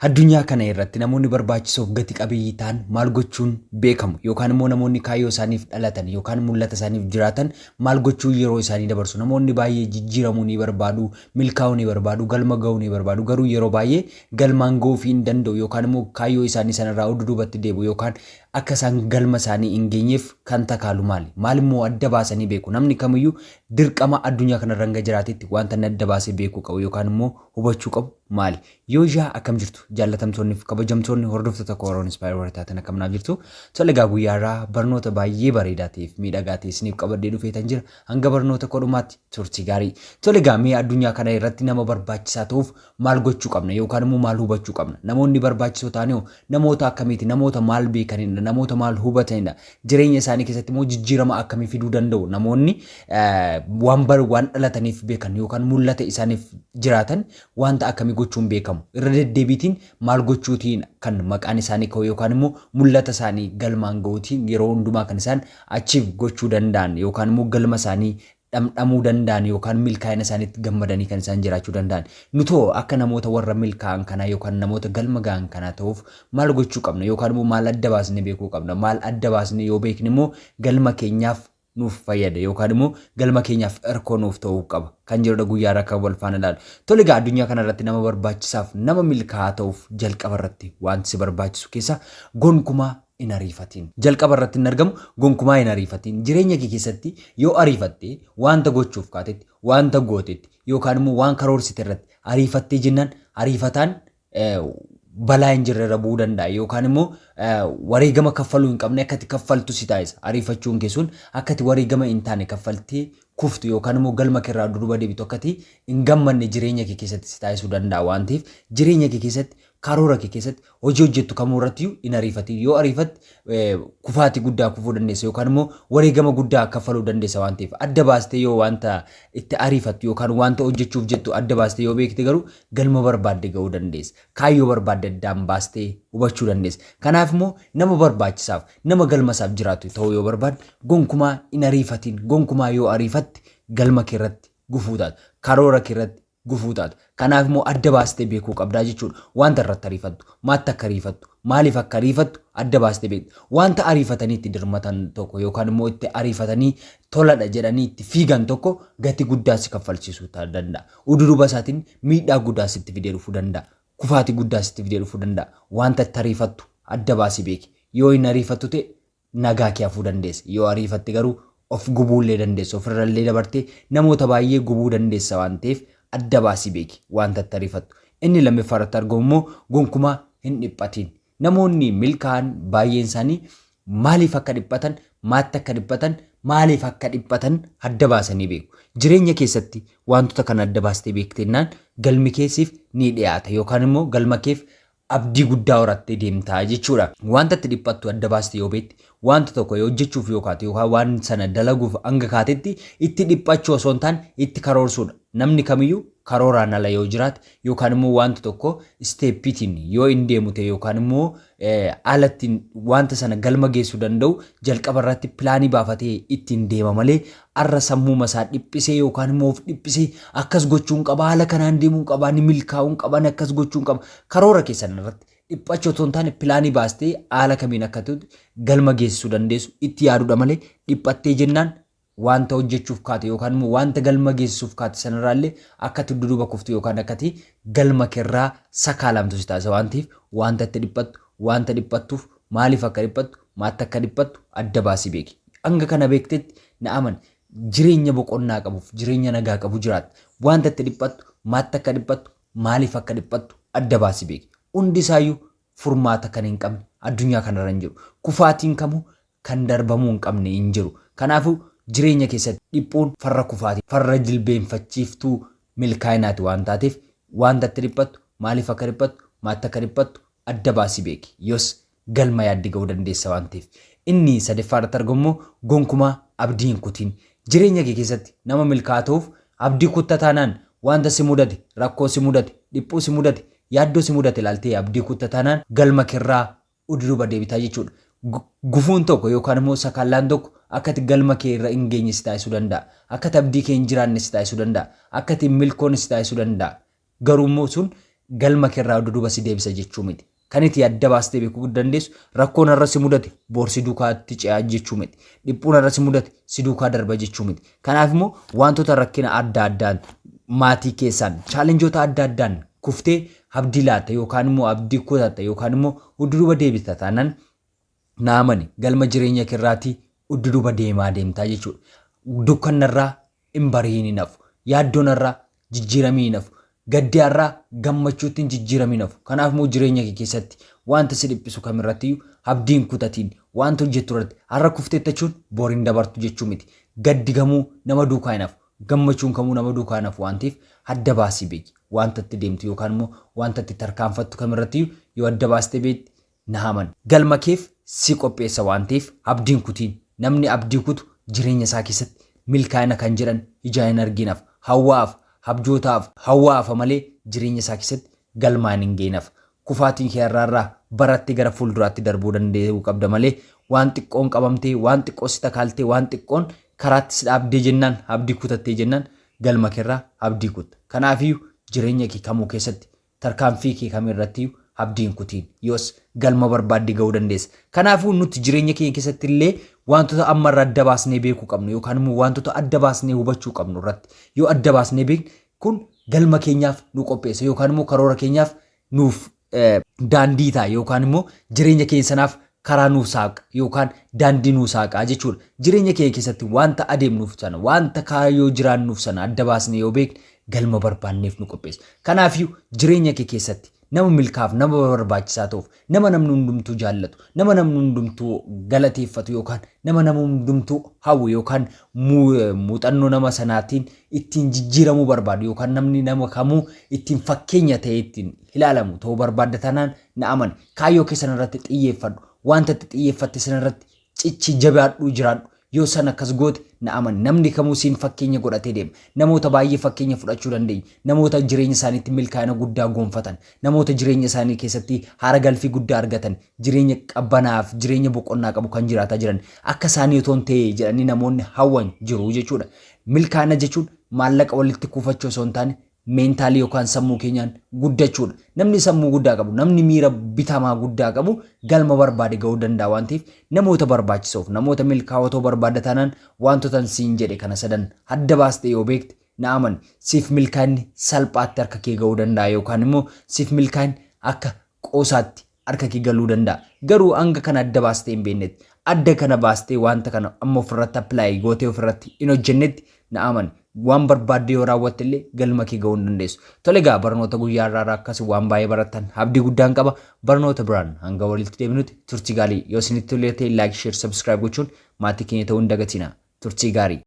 Addunyaa kana irratti namoonni barbaachisoof gati qabeeyyii ta'an maal gochuun beekamu? Yookaan immoo namoonni kaayyoo isaaniif dhalatan yookaan mul'ata isaaniif jiraatan maal gochuun yeroo isaanii dabarsu? Namoonni baay'ee jijjiiramuu ni barbaadu, milkaa'uu ni barbaadu, galma ga'uu ni barbaadu. Garuu yeroo baay'ee galmaan ga'uufii hin danda'u yookaan immoo kaayyoo isaanii sanarraa duubatti deebi'u yookaan akka isaan galma isaanii hin geenyeef kan takaalu maali? Maal immoo adda baasanii beeku? Namni kamiyyuu dirqama addunyaa kanarra hanga jiraatetti wanta inni adda baasee beekuu qabu yookaan immoo hubachuu qabu maali? Yooyaa, akkam jirtu jaallatamtoonni fi kabajamtoonni hordoftoota koo Oroon Inspire warra taatan, akkam naaf jirtu? Tole egaa, guyyaa irraa barnoota baay'ee bareedaa ta'eef miidhagaa ta'e isiniif qabadhee dhufeetan jira. Hanga barnoota kodhumaatti turtii gaarii. Tole egaa, mee addunyaa kana irratti nama barbaachisaa ta'uuf maal gochuu qabna yookaan immoo maal hubachuu qabna? Namoonni barbaachisoo ta'an hoo namoota akkamiiti? Namoota maal beekanidha? Namoota maal hubatanidha? Jireenya isaanii keessatti immoo jijjiirama akkamii fiduu danda'u? Namoonni waan bar waan dhalataniif beekan yookaan mul'ata isaaniif jiraatan wanta akkamii gochuun beekamu? Irra deddeebiitiin maal gochuutiin kan maqaan isaanii ka'u yookaan immoo mul'ata isaanii galmaan ga'uutiin yeroo hundumaa kan isaan achiif gochuu danda'an yookaan immoo galma isaanii dhamdhamuu danda'an yookaan milkaa'ina isaaniitti gammadanii kan isaan jiraachuu danda'an? Nutoo akka namoota warra milkaa'an kanaa yookaan namoota galma ga'an kanaa ta'uuf maal gochuu qabna yookaan immoo maal adda baasnee beekuu qabna? Maal adda baasnee yoo beekne immoo galma keenyaaf nuuf fayyada yookaan immoo galma keenyaaf irkoo nuuf ta'uu qaba kan jedhudha guyyaa irraa kan wal faana ilaalu. Tole egaa, addunyaa kana irratti nama barbaachisaaf nama milkaa'aa ta'uuf jalqaba irratti wanti si barbaachisu keessaa gonkumaa hin ariifatiin. Jalqaba irratti hin argamu, gonkumaa hin ariifatiin. Jireenya kee keessatti yoo ariifatte, wanta gochuuf kaatetti, wanta gootetti yookaan immoo waan karoorsite irratti ariifattee jennaan, ariifataan balaa hin jirre irra bu'uu danda'a yookaan immoo wareegama kaffaluu hin qabne akka ati kaffaltu si taasisa. Ariifachuun kee sun akka ati wareegama hin taane kaffaltee kuftu yookaan immoo galma kee irraa duduba deebitu, akka ati hin gammanne jireenya kee keessatti si taasisuu danda'a waan ta'eef, jireenya kee keessatti, karoora kee keessatti, hojii hojjettu kamuu irratti hin ariifatin. Yoo ariifatte kufaatii guddaa kufuu dandeessa yookaan immoo wareegama guddaa kaffaluu dandeessa waan ta'eef, adda baastee yoo wanta itti ariifattu yookaan wanta hojjechuuf jettu adda baastee yoo beekte garuu galma barbaadde ga'uu dandeessa. Kaayyoo barbaadde addaan baastee hubachuu dandeessa. Kanaaf immoo nama barbaachisaaf nama galma isaaf jiraatu ta'uu yoo barbaadde gonkumaa hin ariifatin. Gonkumaa yoo ariifatte galma kee irratti gufuu taata. Karoora kee irratti gufuu taata. Kanaaf immoo adda baastee beekuu qabdaa jechuudha. Wanta irratti ariifattu, maatti akka ariifattu, maaliif akka ariifattu adda baastee beekta. Wanta ariifatanii itti dirmatan tokko yookaan immoo itti ariifatanii toladha jedhanii itti fiigan tokko gatii guddaa si kaffalchiisuu danda'a. Ududuba isaatiin miidhaa guddaa sitti fidee dhufuu danda'a. Kufaatii guddaa sitti fidee dhufuu danda'a. Wanta itti ariifattu adda baasii beeki. Yoo hin ariifattu ta'e nagaa kee hafuu dandeessa. Yoo ariifatte garuu of gubuullee dandeessa. Ofirrallee dabartee namoota baay'ee gubuu dandeessa waan ta'eef, adda baasii beeki wanta itti ariifattu. Inni lammaffaa irratti argamu immoo gonkumaa hin dhiphatiin. Namoonni milkaa'an baay'een isaanii maaliif akka dhiphatan, maatti akka dhiphatan, maaliif akka dhiphatan adda baasanii beeku. Jireenya keessatti wantoota kana adda baastee beektennaan galmi keessiif ni dhiyaata yookaan immoo galma keef abdii guddaa horattee deemtaa jechuudha. Wanta itti dhiphattu adda baastee yoo beekte, wanta tokko yoo hojjechuuf yoo kaate yookaan waan sana dalaguuf hanga kaatetti itti dhiphachuu osoo hin taane itti karoorsuudha. Namni kamiyyuu karooraan ala yoo jiraate yookaan immoo wanta tokko steppiitiin yoo hin deemu ta'e yookaan immoo haala ittiin wanta sana galma geessuu danda'u jalqaba irratti pilaanii baafatee ittiin deema malee, arra sammuu isaa dhiphisee yookaan immoo of dhiphisee akkas gochuun qaba, haala kanaan deemuun qaba, ni milkaa'uun qaba, ni akkas gochuun qaba. Karoora keessan irratti dhiphachuu otoo hin taane pilaanii baastee haala kamiin akka ta'u galma geessisuu dandeessu itti yaaduudha malee, dhiphattee jennaan wanta hojjechuuf kaate yookaan immoo wanta galma geessisuuf kaate sanarraallee akka ati duduba kuftu yookaan akka ati galma keerraa sakaalamtu si taasisa waan ta'eef, wanta itti dhiphattu, wanta dhiphattuuf, maaliif akka dhiphattu, maatti akka dhiphattu adda baasii beeki. Hanga kana beektetti, na amani, jireenya boqonnaa qabuuf jireenya nagaa qabu jiraatta. Wanta itti dhiphattu, maatti akka dhiphattu, maaliif akka dhiphattu adda baasii beeki. Hundi isaayyuu furmaata kan hin qabne addunyaa kanarra hin jiru. Kufaatiin kamuu kan darbamuu hin qabne hin jiru. Kanaafuu jireenya keessatti dhiphuun farra kufaatii, farra jilbeenfachiiftuu milkaa'inaati waan taateef, wanta itti dhiphattu, maaliif akka dhiphattu, maatti akka dhiphattu adda baasii beeki. Yoos galma yaadde ga'uu dandeessa waan ta'eef. Inni sadaffaa irratti argamu immoo gonkumaa abdii hin kutiin. Jireenya kee keessatti nama milkaa'aa ta'uuf abdii kutta taanaan, wanta si mudate, rakkoo si mudate, dhiphuu si mudate, yaaddoo si mudate ilaaltee abdii kutta taanaan galma keerraa ududuba deebitaa jechuudha. Gufuun tokko yookaan immoo sakaallaan tokko akka ati galma kee irra hin geenye si taasisuu danda'a. Akka ati abdii kee hin jiraanne si taasisuu danda'a. Akka ati hin milkoone si taasisuu danda'a. Garuu immoo sun galma keerraa duduba si deebisa jechuu miti. Kan itti adda baastee beekuu dandeessu rakkoon har'a si mudate boor si duukaatti ce'aa jechuu miti. Dhiphuun har'a si mudate si duukaa darba jechuu miti. Kanaaf immoo wantoota rakkina adda addaan maatii keessaan challengeoota adda addaan kuftee abdii laatta yookaan immoo abdii kutatta yookaan immoo dudduuba deebita taanaan, na amani, galma jireenya keerraatii dudduuba deemaa deemtaa jechuudha. Dukkanarraa hin bari'in hin hafu. Yaaddoonarraa jijjiiramii hin hafu. Gaddaarraa gammachuutti hin jijjiiramiin hafu. Kanaaf immoo jireenya kee keessatti wanta si dhiphisu kamirrattiyyuu abdiin kutatiin, wanta hojjettu irratti har'a kufteettachuun bor hin dabartu jechuu miti. Gaddi kamuu nama duukaa hin hafu. Gammachuun kamuu nama duukaa hin hafu waan ta'eef adda baasii beeki. Wanta itti deemtu yookaan immoo wanta itti tarkaanfattu kamirrattiyyuu yoo adda baastee beekte, na amani, galma keef si qopheessa waan ta'eef abdiin kutiin. Namni abdii kutu jireenya isaa keessatti milkaa'ina kan jedhan ijaan hin arginaaf. Hawwaaf, abjootaaf, hawwaafa malee jireenya isaa keessatti galmaan hin geenaaf. Kufaatiin kee har'aarraa barattee gara fuulduraatti darbuu danda'uu qabda malee waan xiqqoon qabamtee, waan xiqqoo si takaaltee, waan xiqqoon karaatti si dhaabdee jennaan, abdii kutattee jennaan galma keerraa abdii kutta. Kanaafiyyuu jireenya kee kamuu keessatti, tarkaanfii kee kamirrattiyyuu abdiin kutiin. Yoos galma barbaadde ga'uu dandeessa. Kanaafuu nuti jireenya keenya keessatti illee wantoota ammarraa adda baasnee beekuu qabnu yookaan immoo wantoota adda baasnee hubachuu qabnu irratti yoo adda baasnee beekne, kun galma keenyaaf nu qopheessa yookaan immoo karoora keenyaaf nuuf daandii ta'a yookaan immoo jireenya keenya sanaaf karaa nuuf saaqa yookaan daandii nuuf saaqaa jechuudha. Jireenya keenya keessatti wanta adeemnuuf sana, wanta kaayyoo jiraannuuf sana adda baasnee yoo beekne, galma barbaanneef nu qopheessa. Kanaafiyyuu jireenya kee keessatti nama milkaaf, nama barbaachisaa ta'uuf, nama namni hundumtuu jaallatu, nama namni hundumtuu galateeffatu yookaan nama nama hundumtuu hawwu yookaan muuxannoo nama sanaatiin ittiin jijjiiramuu barbaadu yookaan namni nama kamuu ittiin fakkeenya ta'e ittiin ilaalamu ta'uu barbaadda taanaan, na amani. Kaayyoo kee sanarratti xiyyeeffadhu. Wanta itti xiyyeeffatte sanarratti cichi jabaadhuu jiraadhu. Yoo san akkas goote, na amani, namni kamuu siin fakkeenya godhatee deema. Namoota baay'ee fakkeenya fudhachuu dandeenya. Namoota jireenya isaaniitti milkaa'ina guddaa gonfatan. Namoota jireenya isaanii keessatti haara galfii guddaa argatan. Jireenya qabbanaaf jireenya boqonnaa qabu kan jiraataa jiran. Akka isaanii otoo hin ta'e jedhanii namoonni hawwan jiru jechuudha. Milkaa'ina jechuun maallaqa walitti kuufachuu osoo hin taane mentalii yookaan sammuu keenyaan guddachuudha. Namni sammuu guddaa qabu, namni miira bitamaa guddaa qabu galma barbaade ga'uu danda'a waan ta'eef, namoota barbaachisoof, namoota milkaa'oo barbaadda taanaan, wantoota siin jedhe kana sadan adda baastee yoo beekte, na amani, siif milkaa'inni salphaatti harka kee ga'uu danda'a yookaan immoo siif milkaa'inni akka qoosaatti harka kee galuu danda'a. Garuu hanga kana adda baastee hin beeknetti, adda kana baastee wanta kana amma ofirratti apply gootee ofirratti hin hojjennetti, na amani, waan barbaadde yoo raawwatte illee galma kee ga'uu hin dandeessu. Tole egaa, barnoota guyyaa irraa akkasii waan baay'ee barattan abdii guddaan qaba. Barnoota biraan hanga walitti deebinutti turtii gaarii. Yoo isinitti tolee ta'e like, share, subscribe gochuun maatii keenya ta'uu hin dagatina. Turtii gaarii.